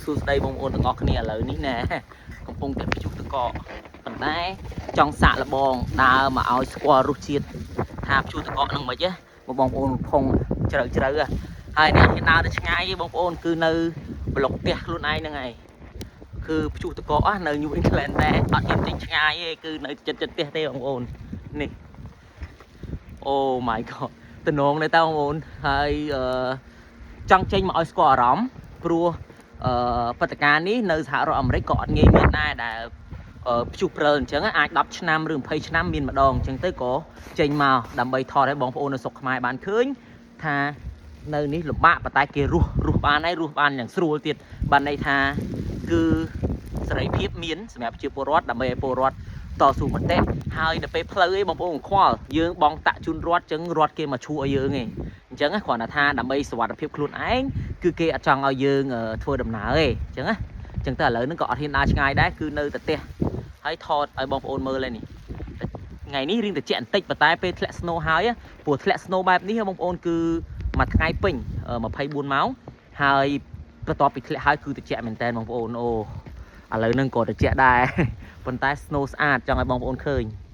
សួស្តីបងប្អូនទាំងអស់គ្នាឥឡូវនេះណែកំពុងតែព្យុះទឹកកកប៉ុន្តែចង់សាកល្បងដើរមកឲ្យស្គាល់រសជាតិថាព្យុះទឹកកកហ្នឹងមិនហ៎បងប្អូនផុងជ្រៅជ្រៅហ៎ហើយនេះគេដើរទៅឆ្ងាយទេបងប្អូនគឺនៅប្លុកផ្ទះខ្លួនឯងហ្នឹងឯងគឺព្យុះទឹកកកនៅ New England ដែរអត់ហ៊ានចេញឆ្ងាយទេគឺនៅចិត្តចិត្តផ្ទះទេបងប្អូននេះ Oh my God តំណងដែរតើបងប្អូនហើយអឺចង់ចេញមកឲ្យស្គាល់អារម្មណ៍ព្រោះអឺព្រឹត្តិការណ៍នេះនៅសហរដ្ឋអាមេរិកក៏អត់ងាយមានដែរដែលអឺព្យុះព្រិលអញ្ចឹងអាច10ឆ្នាំឬ20ឆ្នាំមានម្ដងអញ្ចឹងទៅក៏ចេញមកដើម្បីថតឲ្យបងប្អូននៅស្រុកខ្មែរបានឃើញថានៅនេះលំបាកប៉ុន្តែគេរស់រស់បានហើយរស់បានយ៉ាងស្រួលទៀតបានន័យថាគឺសេរីភាពមានសម្រាប់ប្រជាពលរដ្ឋដើម្បីឲ្យពលរដ្ឋតស៊ូមតិហើយដល់ពេលផ្លូវអីបងប្អូនខ្វល់យើងបងតាក់ជូនរដ្ឋអញ្ចឹងរដ្ឋគេមកឈួរឲ្យយើងឯងអញ្ចឹងគ្រាន់តែថាដើម្បីសុវត្ថិភាពខ្លួនឯងគឺគេអត់ចង់ឲ្យយើងធ្វើដំណើរទេអញ្ចឹងណាអញ្ចឹងទៅឥឡូវហ្នឹងក៏អត់ហ៊ានដើរឆ្ងាយដែរគឺនៅតែផ្ទះហើយថតឲ្យបងប្អូនមើលហើយនេះថ្ងៃនេះរៀងត្រជាក់បន្តិចប៉ុន្តែពេលធ្លាក់ snow ហើយព្រោះធ្លាក់ snow បែបនេះបងប្អូនគឺមួយថ្ងៃពេញ24ម៉ោងហើយបន្ទាប់ពីធ្លាក់ហើយគឺត្រជាក់មែនតើបងប្អូនអូឥឡូវហ្នឹងក៏ត្រជាក់ដែរប៉ុន្តែ snow ស្អាតចង់ឲ្យបងប្អូនឃើញ។